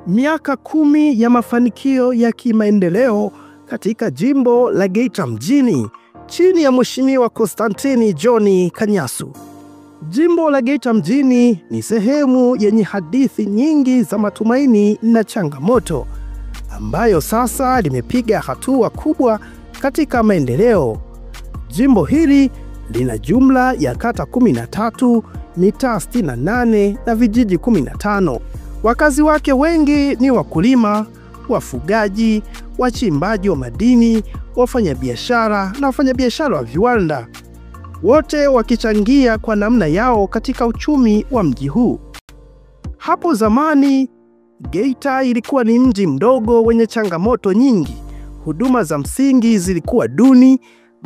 Miaka 10 ya mafanikio ya kimaendeleo katika jimbo la Geita mjini chini ya Mheshimiwa Constantine John Kanyasu. Jimbo la Geita mjini ni sehemu yenye hadithi nyingi za matumaini na changamoto, ambayo sasa limepiga hatua kubwa katika maendeleo. Jimbo hili lina jumla ya kata 13, mitaa 68 na vijiji 15. Wakazi wake wengi ni wakulima, wafugaji, wachimbaji wa madini, wafanyabiashara na wafanyabiashara wa viwanda, wote wakichangia kwa namna yao katika uchumi wa mji huu. Hapo zamani, Geita ilikuwa ni mji mdogo wenye changamoto nyingi. Huduma za msingi zilikuwa duni,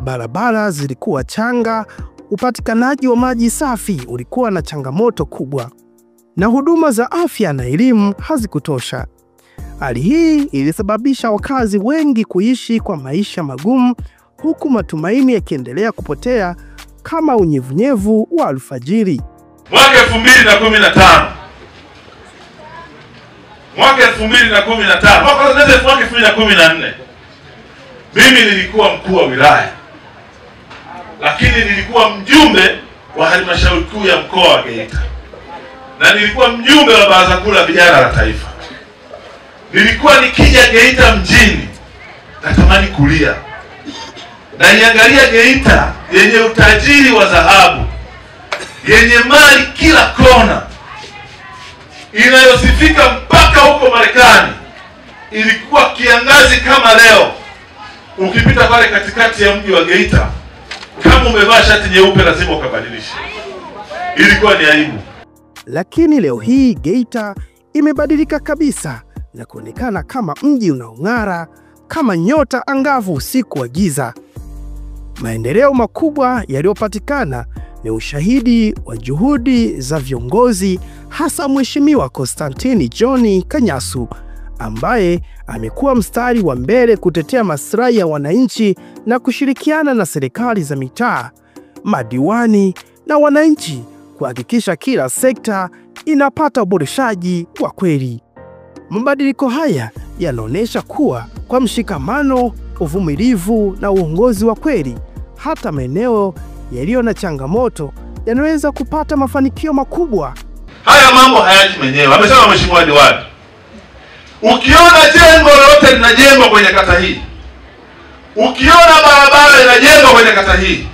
barabara zilikuwa changa, upatikanaji wa maji safi ulikuwa na changamoto kubwa, na huduma za afya na elimu hazikutosha. Hali hii ilisababisha wakazi wengi kuishi kwa maisha magumu, huku matumaini yakiendelea kupotea kama unyevunyevu wa alfajiri. Mwaka 2015, mwaka 2015, mwaka 2014, mimi nilikuwa mkuu wa wilaya, lakini nilikuwa mjumbe wa halmashauri kuu ya mkoa wa Geita, na nilikuwa mjumbe wa baraza kuu la vijana la taifa. Nilikuwa nikija Geita mjini natamani kulia. Naiangalia Geita yenye utajiri wa dhahabu, yenye mali kila kona, inayosifika mpaka huko Marekani. Ilikuwa kiangazi kama leo, ukipita pale katikati ya mji wa Geita, kama umevaa shati nyeupe lazima ukabadilishe. Ilikuwa ni aibu. Lakini leo hii Geita imebadilika kabisa na kuonekana kama mji unaong'ara kama nyota angavu usiku wa giza. Maendeleo makubwa yaliyopatikana ni ushahidi wa juhudi za viongozi, hasa Mheshimiwa Constantine John Kanyasu, ambaye amekuwa mstari wa mbele kutetea maslahi ya wananchi na kushirikiana na serikali za mitaa, madiwani na wananchi kuhakikisha kila sekta inapata uboreshaji wa kweli. Mabadiliko haya yanaonyesha kuwa kwa mshikamano, uvumilivu na uongozi wa kweli, hata maeneo yaliyo na changamoto yanaweza kupata mafanikio makubwa. Haya mambo hayaji mwenyewe. Amesema Mheshimiwa Diwani, ukiona jengo lolote linajengwa kwenye kata hii, ukiona barabara inajengwa kwenye kata hii,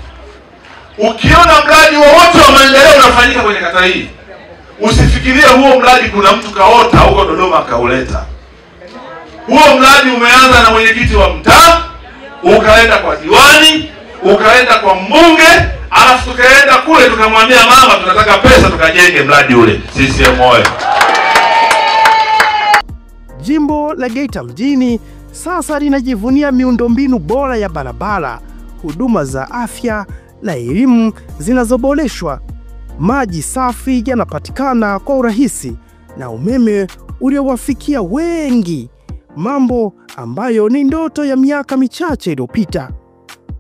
ukiona mradi wowote wa maendeleo unafanyika kwenye kata hii, usifikirie huo mradi kuna mtu kaota huko Dodoma akauleta. Huo mradi umeanza na mwenyekiti wa mtaa, ukaenda kwa diwani, ukaenda kwa mbunge, alafu tukaenda kule tukamwambia mama tunataka pesa tukajenge mradi ule. CCM oye! Jimbo la Geita mjini sasa linajivunia miundombinu bora ya barabara, huduma za afya na elimu zinazoboreshwa. Maji safi yanapatikana kwa urahisi na umeme uliowafikia wengi, mambo ambayo ni ndoto ya miaka michache iliyopita.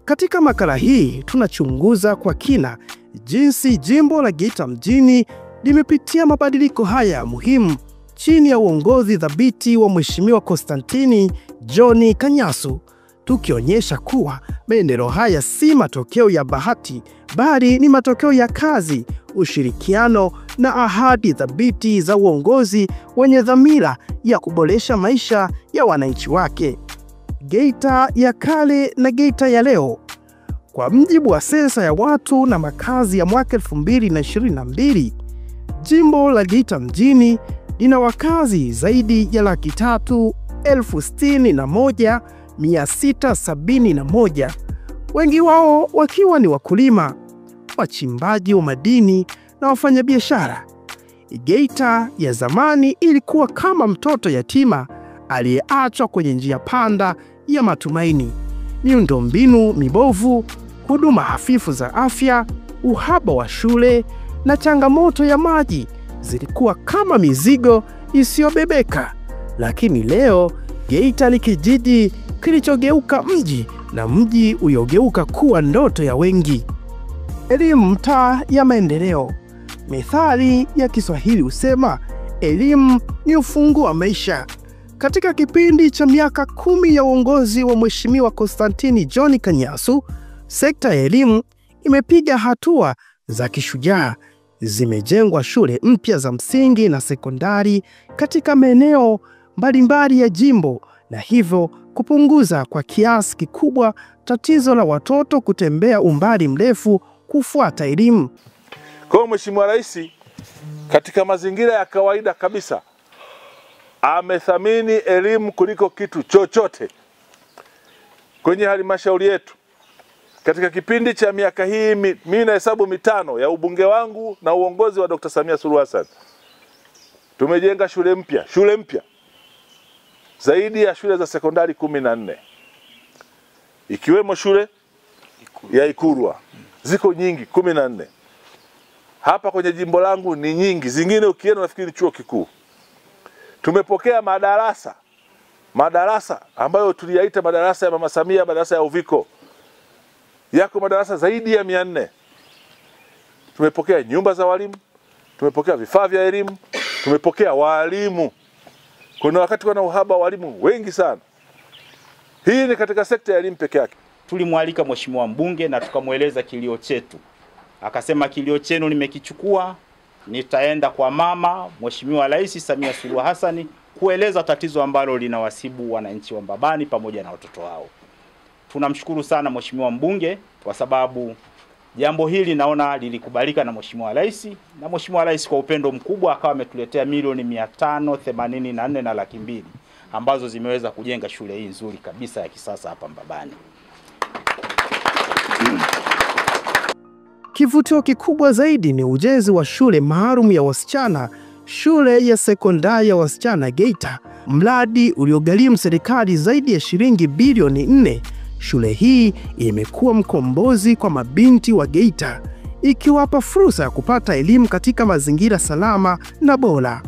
Katika makala hii tunachunguza kwa kina jinsi jimbo la Geita mjini limepitia mabadiliko haya muhimu chini ya uongozi thabiti wa Mheshimiwa Constantine John Kanyasu, tukionyesha kuwa maendeleo haya si matokeo ya bahati, bali ni matokeo ya kazi, ushirikiano na ahadi thabiti za uongozi wenye dhamira ya kuboresha maisha ya wananchi wake. Geita ya kale na Geita ya leo. Kwa mujibu wa sensa ya watu na makazi ya mwaka 2022, jimbo la Geita mjini lina wakazi zaidi ya 361,671, wengi wao wakiwa ni wakulima, wachimbaji wa madini na wafanyabiashara. Geita ya zamani ilikuwa kama mtoto yatima aliyeachwa kwenye njia panda ya matumaini. Miundombinu mibovu, huduma hafifu za afya, uhaba wa shule na changamoto ya maji zilikuwa kama mizigo isiyobebeka. Lakini leo Geita ni kijiji kilichogeuka mji na mji uliogeuka kuwa ndoto ya wengi. Elimu mtaa ya maendeleo. Methali ya Kiswahili husema Elimu ni ufunguo wa maisha. Katika kipindi cha miaka 10 ya uongozi wa Mheshimiwa Constantine John Kanyasu, sekta ya elimu imepiga hatua za kishujaa. Zimejengwa shule mpya za msingi na sekondari katika maeneo mbalimbali ya jimbo, na hivyo kupunguza kwa kiasi kikubwa tatizo la watoto kutembea umbali mrefu kufuata elimu. Kwa hiyo Mheshimiwa Rais katika mazingira ya kawaida kabisa amethamini elimu kuliko kitu chochote. Kwenye halmashauri yetu katika kipindi cha miaka hii mimi nahesabu 5 ya ubunge wangu na uongozi wa Dr. Samia Suluhu Hassan, tumejenga shule mpya zaidi ya shule za sekondari 14, ikiwemo shule ya Ikurwa. Ziko nyingi 14. Hapa kwenye jimbo langu ni nyingi, zingine ukienda nafikiri chuo kikuu. Tumepokea madarasa ambayo tuliyaita madarasa ya Mama Samia, madarasa ya Uviko. Yako madarasa zaidi ya 400. Tumepokea nyumba za walimu, tumepokea vifaa vya elimu, tumepokea walimu. Kuna wakati kuna uhaba wa walimu wengi sana. Hii ni katika sekta ya elimu peke yake. Tulimwalika Mheshimiwa mbunge na tukamweleza kilio chetu. Akasema kilio chenu nimekichukua, nitaenda kwa mama Mheshimiwa Rais Samia Suluhu Hassan kueleza tatizo ambalo linawasibu wananchi wa Mbabani pamoja na watoto wao. Tunamshukuru sana Mheshimiwa mbunge kwa sababu jambo hili naona lilikubalika na Mheshimiwa Rais, na Mheshimiwa Rais kwa upendo mkubwa akawa ametuletea milioni 584 na 200,000 ambazo zimeweza kujenga shule hii nzuri kabisa ya kisasa hapa Mbabani. Kivutio kikubwa zaidi ni ujenzi wa shule maalum ya wasichana, shule ya sekondari ya wasichana Geita, mradi uliogharimu serikali zaidi ya shilingi bilioni 4. Shule hii imekuwa mkombozi kwa mabinti wa Geita, ikiwapa fursa ya kupata elimu katika mazingira salama na bora.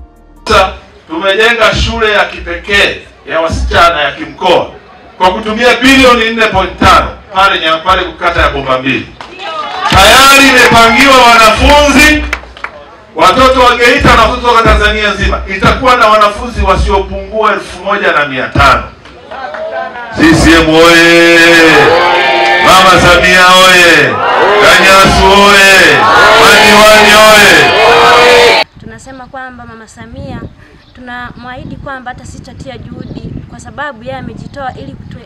Tumejenga shule ya kipekee ya wasichana ya kimkoa kwa kutumia bilioni 4.5 pale Nyampale kukata ya Bomba 2. Tayari imepangiwa wanafunzi, watoto wa Geita na watoto wa Tanzania nzima. Itakuwa na wanafunzi wasiopungua 1500. CCM oye! Mama Samia oye! Kanyasu oye! Madiwani oye! Tunasema kwamba Mama Samia tunamwahidi kwamba hata sisi tutatia juhudi, kwa sababu yeye amejitoa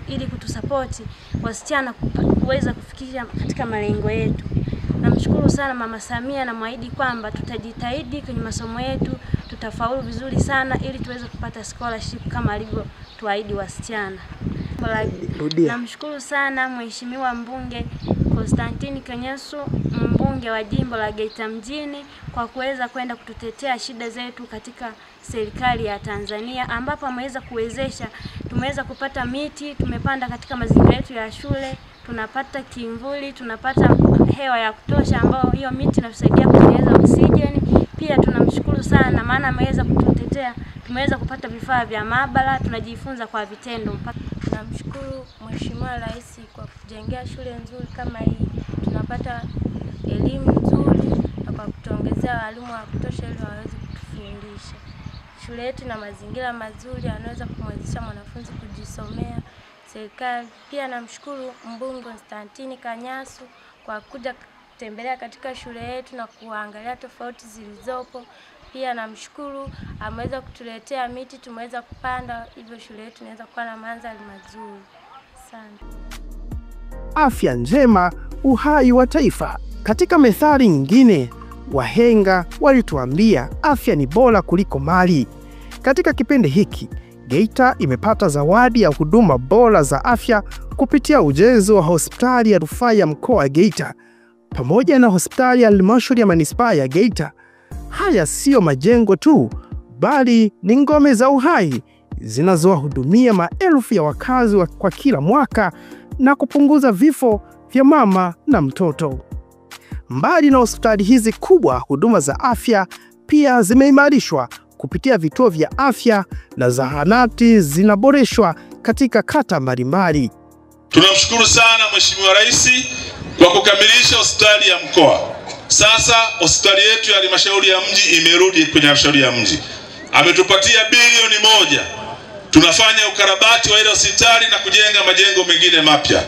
ili kutusapoti wasichana kuweza kufikisha katika malengo yetu. Namshukuru sana Mama Samia na mwahidi kwamba tutajitahidi kwenye masomo yetu, tutafaulu vizuri sana ili tuweze kupata scholarship kama alivyotuahidi wasichana. Namshukuru sana Mheshimiwa mbunge Constantine Kanyasu, mbunge wa jimbo la Geita mjini, kwa kuweza kwenda kututetea shida zetu katika serikali ya Tanzania, ambapo ameweza kuwezesha, tumeweza kupata miti, tumepanda katika mazingira yetu ya shule, tunapata kimvuli, tunapata hewa ya kutosha ambayo hiyo miti inatusaidia kuongeza oksijeni. Pia tunamshukuru sana maana ameweza kututetea, tumeweza kupata vifaa vya maabara, tunajifunza kwa vitendo. Tunamshukuru Mheshimiwa Rais kwa kutujengea shule nzuri kama hii. Tunapata elimu nzuri na kwa kutuongezea walimu wa kutosha ili waweze kutufundisha. Shule yetu na mazingira mazuri yanaweza kumwezesha mwanafunzi kujisomea. Serikali pia namshukuru mbunge Constantine Kanyasu kwa kuja kutembelea katika shule yetu na kuangalia tofauti zilizopo. Pia namshukuru ameweza kutuletea miti, tumeweza kupanda, hivyo shule yetu inaweza kuwa na mandhari mazuri sana. Afya njema, uhai wa taifa. Katika methali nyingine, wahenga walituambia afya ni bora kuliko mali. Katika kipindi hiki, Geita imepata zawadi ya huduma bora za afya kupitia ujenzi wa hospitali ya rufaa ya mkoa wa Geita pamoja na hospitali ya halmashauri ya manispaa ya Geita. Haya sio majengo tu, bali ni ngome za uhai zinazowahudumia maelfu ya wakazi kwa kila mwaka na kupunguza vifo vya mama na mtoto. Mbali na hospitali hizi kubwa, huduma za afya pia zimeimarishwa kupitia vituo vya afya na zahanati zinaboreshwa katika kata mbalimbali. Tunamshukuru sana Mheshimiwa Rais kwa kukamilisha hospitali ya mkoa. Sasa hospitali yetu ya halmashauri ya mji imerudi kwenye halmashauri ya mji. Ametupatia bilioni 1. Tunafanya ukarabati wa ile hospitali na kujenga majengo mengine mapya.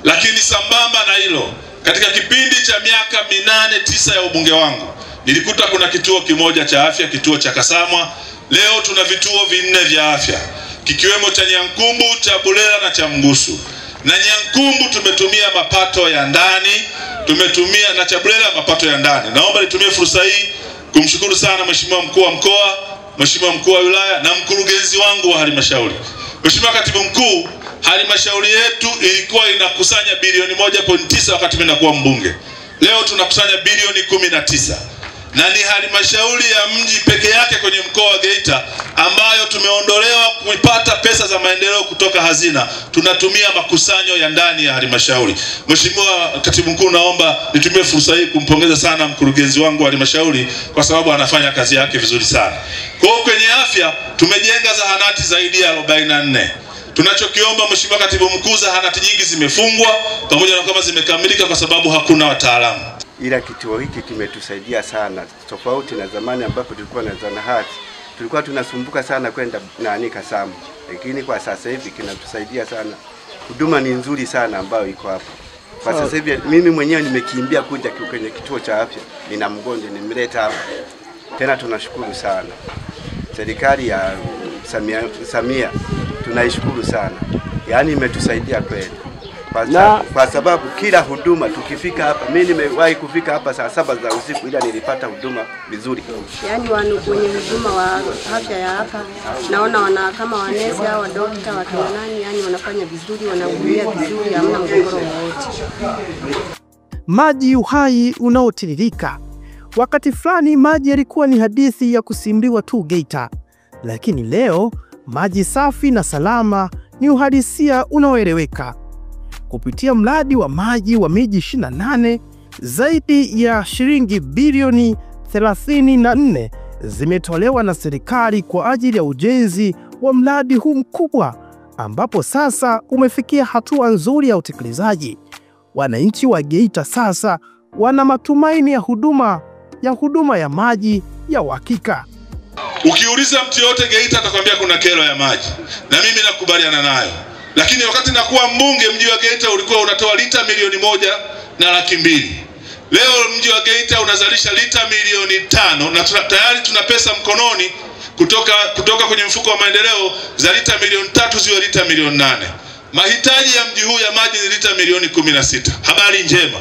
Lakini sambamba na hilo, katika kipindi cha miaka 8 9 ya ubunge wangu, nilikuta kuna kituo kimoja cha afya, kituo cha Kasamwa. Leo tuna vituo 4 vya afya, kikiwemo cha Nyankumbu, cha Bulela na cha Mgusu. Na Nyankumbu tumetumia mapato ya ndani, tumetumia na cha Bulela mapato ya ndani. Naomba nitumie fursa hii kumshukuru sana Mheshimiwa Mkuu wa Mkoa, Mheshimiwa Mkuu wa Wilaya na mkurugenzi wangu wa halmashauri. Mheshimiwa Katibu Mkuu, halmashauri yetu ilikuwa inakusanya bilioni 1.9 wakati mimi nakuwa mbunge. Leo tunakusanya bilioni 19. Na ni halmashauri ya mji peke yake kwenye mkoa wa Geita ambayo tumeondolewa kupata pesa za maendeleo kutoka hazina. Tunatumia makusanyo ya ndani ya halmashauri. Mheshimiwa Katibu Mkuu, naomba nitumie fursa hii kumpongeza sana mkurugenzi wangu wa halmashauri kwa sababu anafanya kazi yake vizuri sana. Kwa hiyo kwenye afya tumejenga zahanati zaidi ya 44. Tunachokiomba Mheshimiwa Katibu Mkuu, zahanati nyingi zimefungwa pamoja na kwamba zimekamilika kwa sababu hakuna wataalamu. Ila kituo hiki kimetusaidia sana, tofauti na zamani ambapo tulikuwa na zahanati tulikuwa tunasumbuka sana kwenda Kasamu, lakini kwa sasa hivi kinatusaidia sana. Huduma ni nzuri sana ambayo iko hapa kwa sasa hivi. Mimi mwenyewe nimekimbia kuja kwenye kituo cha afya, nina mgonjwa nimleta hapa. Tena tunashukuru sana serikali ya Samia, tunaishukuru sana, yaani imetusaidia kweli. Kwa sababu kila huduma tukifika hapa, mimi nimewahi kufika hapa saa 7 za usiku ila nilipata huduma vizuri. Yaani wenye huduma wa afya ya hapa naona wana kama wanesi au dokta watu nani, yani wanafanya vizuri, wanahudumia vizuri, hamna mgogoro wowote. Maji uhai unaotiririka. Wakati fulani maji yalikuwa ni hadithi ya kusimbiwa tu Geita, lakini leo maji safi na salama ni uhalisia unaoeleweka. Kupitia mradi wa maji wa miji 28, zaidi ya shilingi bilioni 34 zimetolewa na serikali kwa ajili ya ujenzi wa mradi huu mkubwa, ambapo sasa umefikia hatua nzuri ya utekelezaji. Wananchi wa Geita sasa wana matumaini ya huduma ya maji ya uhakika. Ukiuliza mtu yote Geita atakwambia kuna kero ya maji, na mimi nakubaliana nayo. Lakini wakati nakuwa mbunge, mji wa Geita ulikuwa unatoa lita 1,200,000. Leo mji wa Geita unazalisha lita 5,000,000 na tayari tuna pesa mkononi kutoka kwenye mfuko wa maendeleo za lita 3,000,000 ziwe lita 8,000,000. Mahitaji ya mji huu ya maji ni lita 16,000,000. Habari njema,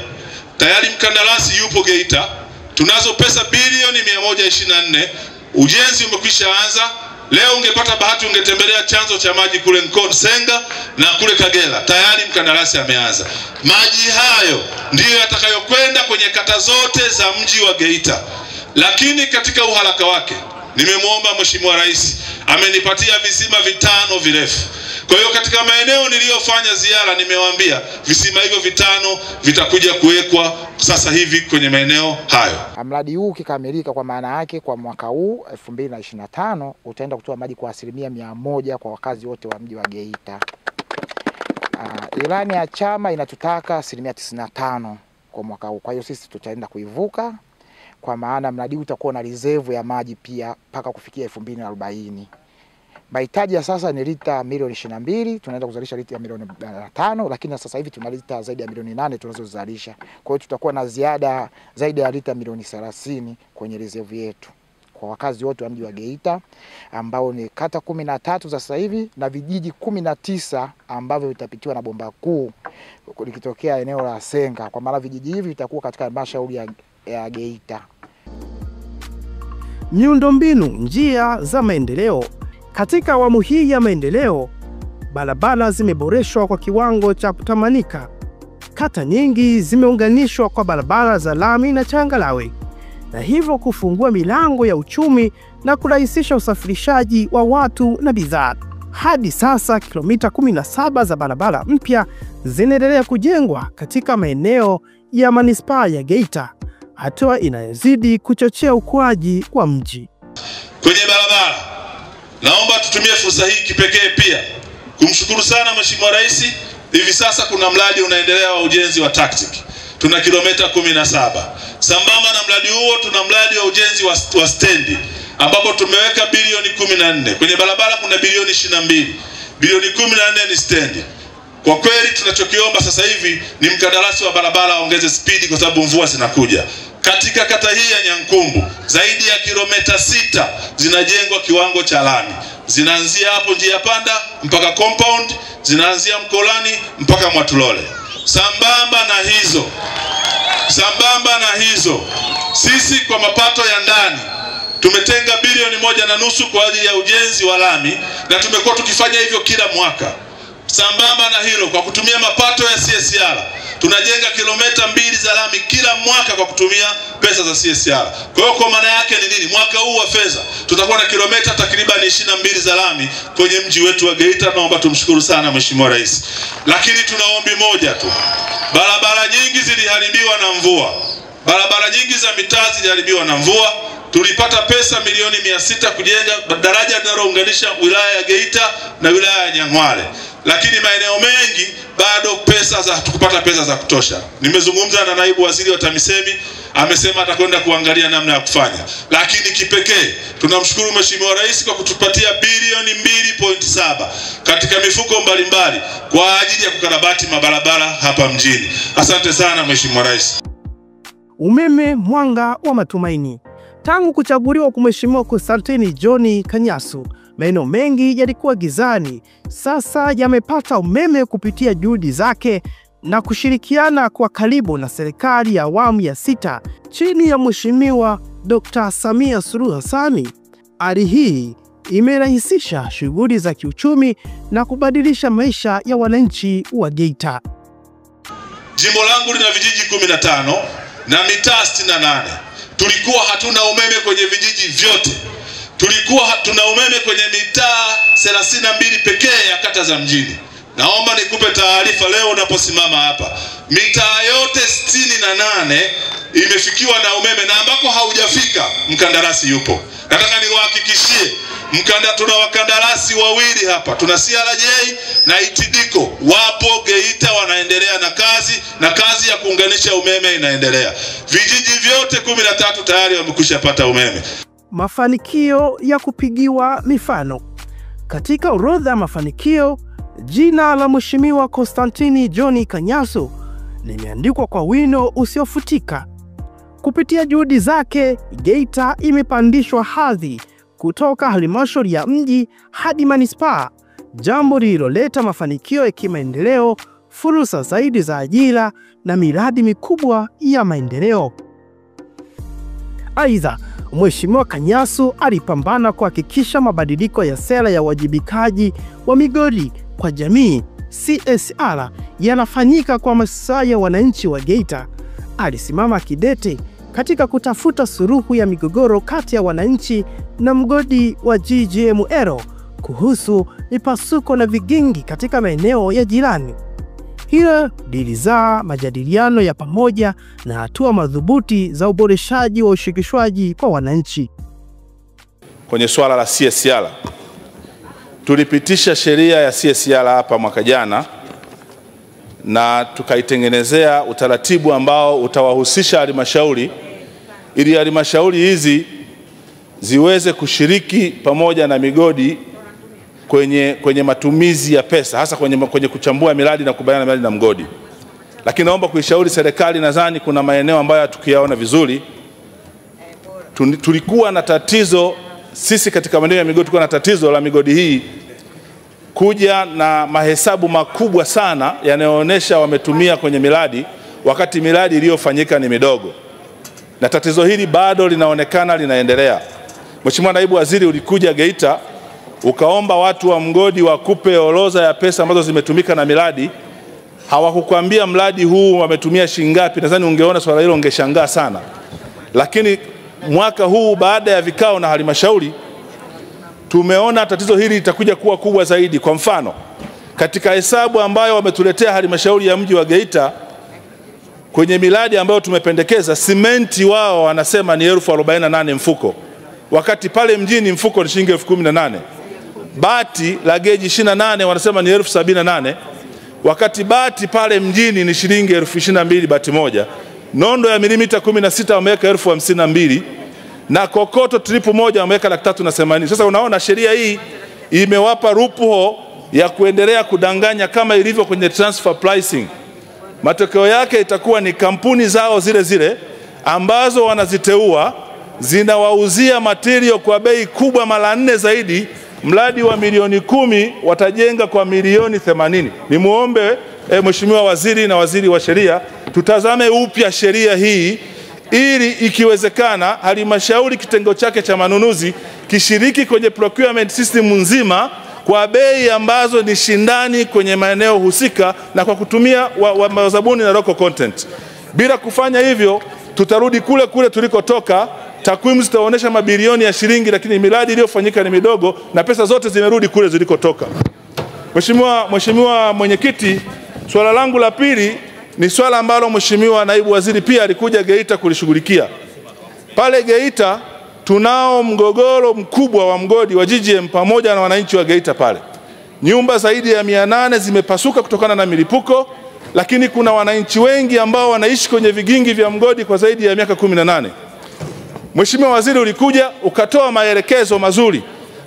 tayari mkandarasi yupo Geita, tunazo pesa bilioni 124, ujenzi umekwisha anza. Leo ungepata bahati ungetembelea chanzo cha maji kule Nsenga na kule Kagera, tayari mkandarasi ameanza. Maji hayo ndiyo yatakayokwenda kwenye kata zote za mji wa Geita. Lakini katika uharaka wake nimemwomba Mheshimiwa Rais, amenipatia visima 5 virefu. Kwa hiyo katika maeneo niliyofanya ziara nimewaambia visima hivyo 5 vitakuja kuwekwa sasa hivi kwenye maeneo hayo. Mradi huu ukikamilika, kwa maana yake kwa mwaka huu 2025 utaenda kutoa maji kwa 100% kwa wakazi wote wa mji wa Geita. Ilani ya chama inatutaka 95% kwa mwaka huu. Kwa hiyo sisi tutaenda kuivuka, kwa maana mradi huu utakuwa na reserve ya maji pia mpaka kufikia 2040. Mahitaji ya sasa ni lita milioni 22, tunaenda kuzalisha lita milioni 5, lakini sasa hivi tuna lita zaidi ya milioni 8 tunazozalisha. Kwa hiyo tutakuwa na ziada zaidi ya lita milioni 30 kwenye reserve yetu kwa wakazi wote wa mji wa Geita ambao ni kata 13 za sasa hivi na vijiji 19 ambavyo vitapitiwa na bomba kuu likitokea eneo la Senga. Kwa maana vijiji hivi vitakuwa katika halmashauri ya Geita. Miundombinu, njia za maendeleo. Katika awamu hii ya maendeleo, barabara zimeboreshwa kwa kiwango cha kutamanika. Kata nyingi zimeunganishwa kwa barabara za lami na changarawe, na hivyo kufungua milango ya uchumi na kurahisisha usafirishaji wa watu na bidhaa. Hadi sasa kilomita 17 za barabara mpya zinaendelea kujengwa katika maeneo ya manispaa ya Geita, hatua inayozidi kuchochea ukuaji wa mji. Kwenye barabara, naomba tutumie fursa hii kipekee pia kumshukuru sana Mheshimiwa Rais. Hivi sasa kuna mradi unaendelea wa ujenzi wa TACTIC. Tuna kilomita 17. Sambamba na mradi huo tuna mradi wa ujenzi wa stendi ambapo tumeweka bilioni 14. Kwenye barabara kuna bilioni 22. Bilioni 14 ni stendi. Kwa kweli tunachokiomba sasa hivi ni mkandarasi wa barabara aongeze spidi kwa sababu mvua zinakuja. Katika kata hii ya Nyankumbu zaidi ya kilomita 6 zinajengwa kiwango cha lami. Zinaanzia hapo njia panda mpaka compound, zinaanzia Mkolani mpaka Mwatulole. Sambamba na hizo, sisi kwa mapato ya ndani tumetenga bilioni 1.5 kwa ajili ya ujenzi wa lami, na tumekuwa tukifanya hivyo kila mwaka. Sambamba na hilo, kwa kutumia mapato ya CSR tunajenga kilomita 2 za lami kila mwaka kwa kutumia pesa za CSR. Kwa hiyo kwa maana yake ni nini? Mwaka huu wa fedha tutakuwa na kilomita takriban 22 za lami kwenye mji wetu wa Geita. Naomba tumshukuru sana Mheshimiwa Rais. Lakini tuna ombi moja tu. Barabara nyingi ziliharibiwa na mvua. Barabara nyingi za mitaa ziliharibiwa na mvua. Tulipata pesa milioni 600 kujenga daraja linalounganisha wilaya ya Geita na wilaya ya Nyang'hwale. Lakini maeneo mengi bado pesa za tukupata pesa za kutosha. Nimezungumza na naibu waziri wa TAMISEMI, amesema atakwenda kuangalia namna ya kufanya. Lakini kipekee tunamshukuru Mheshimiwa Rais kwa kutupatia bilioni 2.7 katika mifuko mbalimbali kwa ajili ya kukarabati mabarabara hapa mjini. Asante sana Mheshimiwa Rais. Umeme, mwanga wa matumaini. Tangu kuchaguliwa kwa Mheshimiwa Constantine John Kanyasu, maeneo mengi yalikuwa gizani. Sasa yamepata umeme kupitia juhudi zake na kushirikiana kwa karibu na serikali ya awamu ya 6 chini ya Mheshimiwa Dr. Samia Suluhu Hassan. Hali hii imerahisisha shughuli za kiuchumi na kubadilisha maisha ya wananchi wa Geita. Jimbo langu lina vijiji 15 na mitaa 68. Tulikuwa hatuna umeme kwenye vijiji vyote. Tulikuwa hatuna umeme kwenye mitaa 32 pekee ya kata za mjini. Naomba nikupe taarifa leo unaposimama hapa. Mitaa yote 68 imefikiwa na umeme, na ambako haujafika mkandarasi yupo. Nataka niwahakikishie, tuna wakandarasi wawili hapa. Tuna CRJ na Itidiko wapo Geita, wanaendelea na kazi, na kazi ya kuunganisha umeme inaendelea. Vijiji vyote 13 tayari wamekushapata umeme. Mafanikio ya kupigiwa mifano. Katika orodha ya mafanikio, jina la Mheshimiwa Constantine John Kanyasu limeandikwa kwa wino usiofutika. Kupitia juhudi zake, Geita imepandishwa hadhi kutoka halmashauri ya mji hadi manispaa, jambo lililoleta mafanikio ya kimaendeleo, fursa zaidi za ajira na miradi mikubwa ya maendeleo. Aidha, Mheshimiwa Kanyasu alipambana kuhakikisha mabadiliko ya sera ya uwajibikaji wa migodi kwa jamii CSR yanafanyika kwa maslahi ya wananchi wa Geita. Alisimama kidete katika kutafuta suluhu ya migogoro kati ya wananchi na mgodi wa GGML kuhusu mipasuko na vigingi katika maeneo ya jirani. Hilo lilizaa majadiliano ya pamoja na hatua madhubuti za uboreshaji wa ushirikishwaji kwa wananchi. Kwenye swala la CSR, tulipitisha sheria ya CSR hapa mwaka jana na tukaitengenezea utaratibu ambao utawahusisha halmashauri ili halmashauri hizi ziweze kushiriki pamoja na migodi kwenye matumizi ya pesa, hasa kwenye kuchambua miradi na kukubaliana miradi na mgodi. Lakini naomba kuishauri serikali, nadhani kuna maeneo ambayo hatukiyaona vizuri. Tulikuwa na tatizo sisi katika maeneo ya migodi, tulikuwa na tatizo la migodi hii kuja na mahesabu makubwa sana yanayoonyesha wametumia kwenye miradi wakati miradi iliyofanyika ni midogo. Na tatizo hili bado linaonekana linaendelea. Mheshimiwa Naibu Waziri, ulikuja Geita ukaomba watu wa mgodi wakupe orodha ya pesa ambazo zimetumika na miradi. Hawakukwambia mradi huu wametumia shilingi ngapi. Nadhani ungeona swala hilo ungeshangaa sana. Lakini mwaka huu baada ya vikao na halmashauri tumeona tatizo hili litakuja kuwa kubwa zaidi. Kwa mfano, katika hesabu ambayo wametuletea halmashauri ya mji wa Geita kwenye miradi ambayo tumependekeza, simenti wao wanasema ni 1048 mfuko, wakati pale mjini mfuko ni shilingi 1018. Bati la geji 28 wanasema ni 1078, wakati bati pale mjini ni shilingi 1022 bati moja. Nondo ya milimita 16 wameweka 1052. na kokoto tripu moja wameweka 380,000. Sasa unaona sheria hii imewapa rupuho ya kuendelea kudanganya kama ilivyo kwenye transfer pricing. Matokeo yake itakuwa ni kampuni zao zile zile ambazo wanaziteua zinawauzia material kwa bei kubwa mara 4 zaidi. Mradi wa milioni 10 watajenga kwa milioni 80. Nimuombe Mheshimiwa Waziri na Waziri wa Sheria, tutazame upya sheria hii ili ikiwezekana halmashauri kitengo chake cha manunuzi kishiriki kwenye procurement system nzima kwa bei ambazo ni shindani kwenye maeneo husika na kwa kutumia wazabuni na local content. Bila kufanya hivyo tutarudi kule kule tulikotoka. Takwimu zitaonyesha mabilioni ya shilingi, lakini miradi iliyofanyika ni midogo na pesa zote zimerudi kule zilikotoka. Mheshimiwa Mwenyekiti, swala langu la pili ni swala ambalo Mheshimiwa Naibu Waziri pia alikuja Geita kulishughulikia. Pale Geita tunao mgogoro mkubwa wa mgodi wa GGM pamoja na wananchi wa Geita pale. Nyumba zaidi ya 800 zimepasuka kutokana na milipuko, lakini kuna wananchi wengi ambao wanaishi kwenye vigingi vya mgodi kwa zaidi ya miaka 18. Mheshimiwa Waziri, ulikuja ukatoa maelekezo mazuri,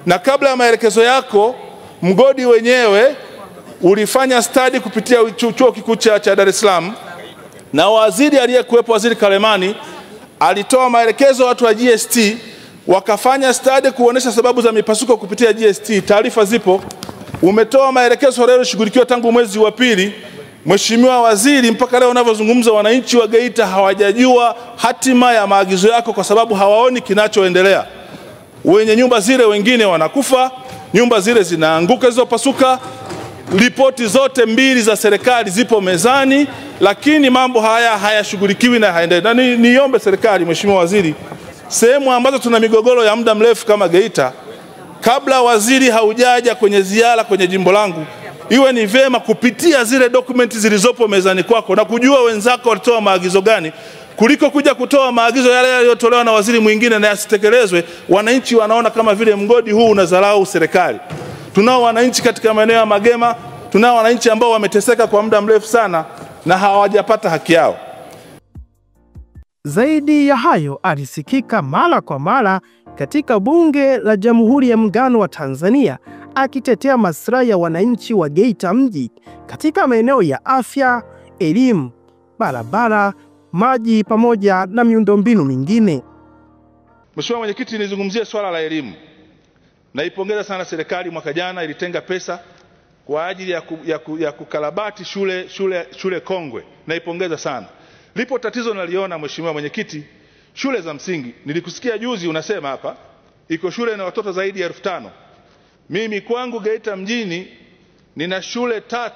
na kabla ya maelekezo yako mgodi wenyewe ulifanya study kupitia chuo kikuu cha Dar es Salaam, na waziri aliyekuwepo, Waziri Kalemani, alitoa maelekezo watu wa GST wakafanya study kuonesha sababu za mipasuko kupitia GST. Taarifa zipo. Umetoa maelekezo leo shughulikiwa tangu mwezi wa pili. Mheshimiwa Waziri, mpaka leo unavyozungumza wananchi wa Geita hawajajua hatima ya maagizo yako kwa sababu hawaoni kinachoendelea. Wenye nyumba zile wengine wanakufa, nyumba zile zinaanguka zilizopasuka. Ripoti zote mbili za serikali zipo mezani, lakini mambo haya hayashughulikiwi na hayaendelei. Na niombe serikali, Mheshimiwa Waziri, sehemu ambazo tuna migogoro ya muda mrefu kama Geita, kabla waziri haujaja kwenye ziara kwenye jimbo langu, iwe ni vema kupitia zile dokumenti zilizopo mezani kwako na kujua wenzako walitoa maagizo gani, kuliko kuja kutoa maagizo yale yaliyotolewa na waziri mwingine na yasitekelezwe. Wananchi wanaona kama vile mgodi huu unadharau serikali. Tunao wananchi katika maeneo ya Magema, tunao wananchi ambao wameteseka kwa muda mrefu sana na hawajapata haki yao. Zaidi ya hayo, alisikika mara kwa mara katika Bunge la Jamhuri ya Muungano wa Tanzania akitetea maslahi ya wananchi wa Geita mji katika maeneo ya afya, elimu, barabara, maji pamoja na miundombinu mingine. Mheshimiwa Mwenyekiti, nizungumzie swala la elimu. Naipongeza sana serikali, mwaka jana ilitenga pesa kwa ajili ya kukarabati shule kongwe. Naipongeza sana. Lipo tatizo naliona Mheshimiwa Mwenyekiti, shule za msingi. Nilikusikia juzi unasema hapa iko shule na watoto zaidi ya 5000. Mimi kwangu Geita mjini nina shule 3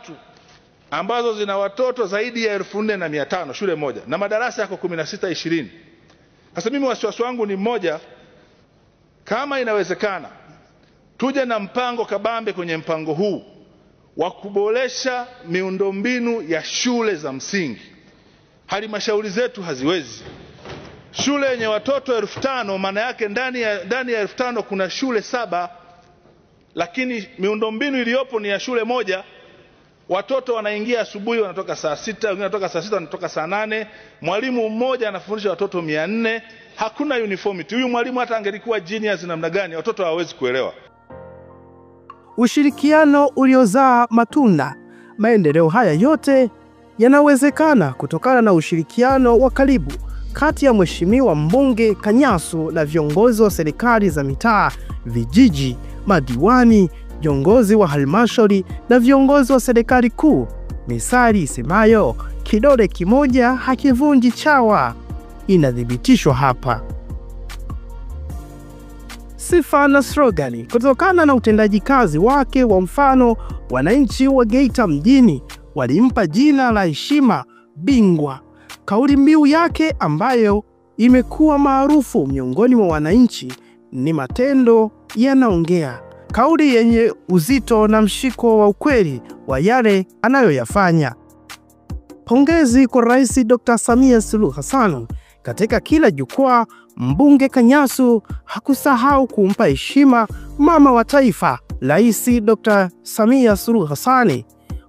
ambazo zina watoto zaidi ya 4500 shule moja, na madarasa yako 16 20. Sasa mimi wasiwasi wangu ni mmoja, kama inawezekana tuje na mpango kabambe kwenye mpango huu wa kuboresha miundombinu ya shule za msingi. Halmashauri zetu haziwezi. Shule yenye watoto 5000, maana yake ndani ya 5000 kuna shule 7, lakini miundombinu iliyopo ni ya shule moja. Watoto wanaingia asubuhi wanatoka saa 6, wengine wanatoka saa 6 wanatoka saa 8. Mwalimu mmoja anafundisha watoto 400. Hakuna uniformity. Huyu mwalimu hata angelikuwa genius namna gani, watoto hawawezi kuelewa. Ushirikiano uliozaa matunda. Maendeleo haya yote yanawezekana kutokana na ushirikiano wa karibu kati ya Mheshimiwa Mbunge Kanyasu na viongozi wa serikali za mitaa, vijiji, madiwani, viongozi wa halmashauri na viongozi wa serikali kuu. Misali isemayo kidole kimoja hakivunji chawa inathibitishwa hapa. Sifa na slogani. Kutokana na utendaji kazi wake wa mfano, wananchi wa Geita mjini walimpa jina la heshima Bingwa. Kauli mbiu yake ambayo imekuwa maarufu miongoni mwa wananchi ni matendo yanaongea, kauli yenye uzito na mshiko wa ukweli wa yale anayoyafanya. Pongezi kwa Rais Dr. Samia Suluhu Hassan. Katika kila jukwaa, Mbunge Kanyasu hakusahau kumpa heshima mama wa taifa, Rais Dr. Samia Suluhu Hassan,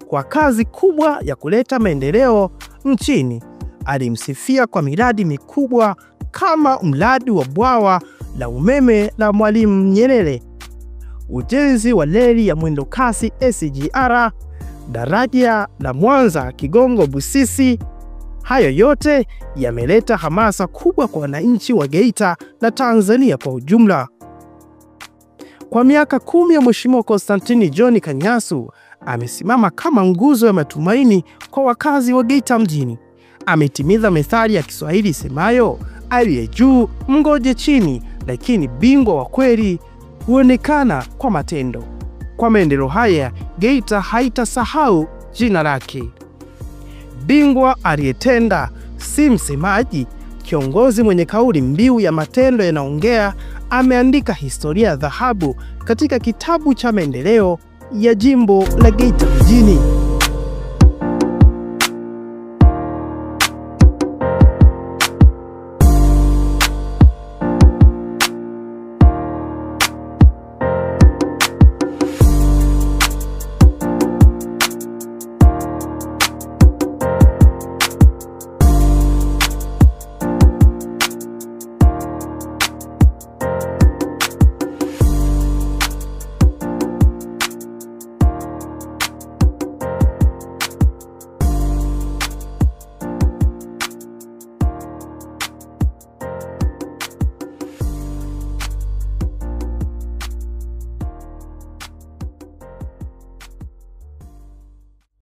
kwa kazi kubwa ya kuleta maendeleo nchini. Alimsifia kwa miradi mikubwa kama mradi wa bwawa la umeme la Mwalimu Nyerere, ujenzi wa reli ya mwendokasi SGR, daraja la Mwanza Kigongo Busisi. Hayo yote yameleta hamasa kubwa kwa wananchi wa Geita na Tanzania kwa ujumla. Kwa miaka 10 ya Mheshimiwa Constantine John Kanyasu amesimama kama nguzo ya matumaini kwa wakazi wa Geita mjini. Ametimiza methali ya Kiswahili isemayo, aliye juu mngoje chini, lakini bingwa wa kweli huonekana kwa matendo. Kwa maendeleo haya, Geita haitasahau jina lake. Bingwa aliyetenda, si msemaji. Kiongozi mwenye kauli mbiu ya matendo yanaongea, ameandika historia ya dhahabu katika kitabu cha maendeleo ya jimbo la Geita mjini.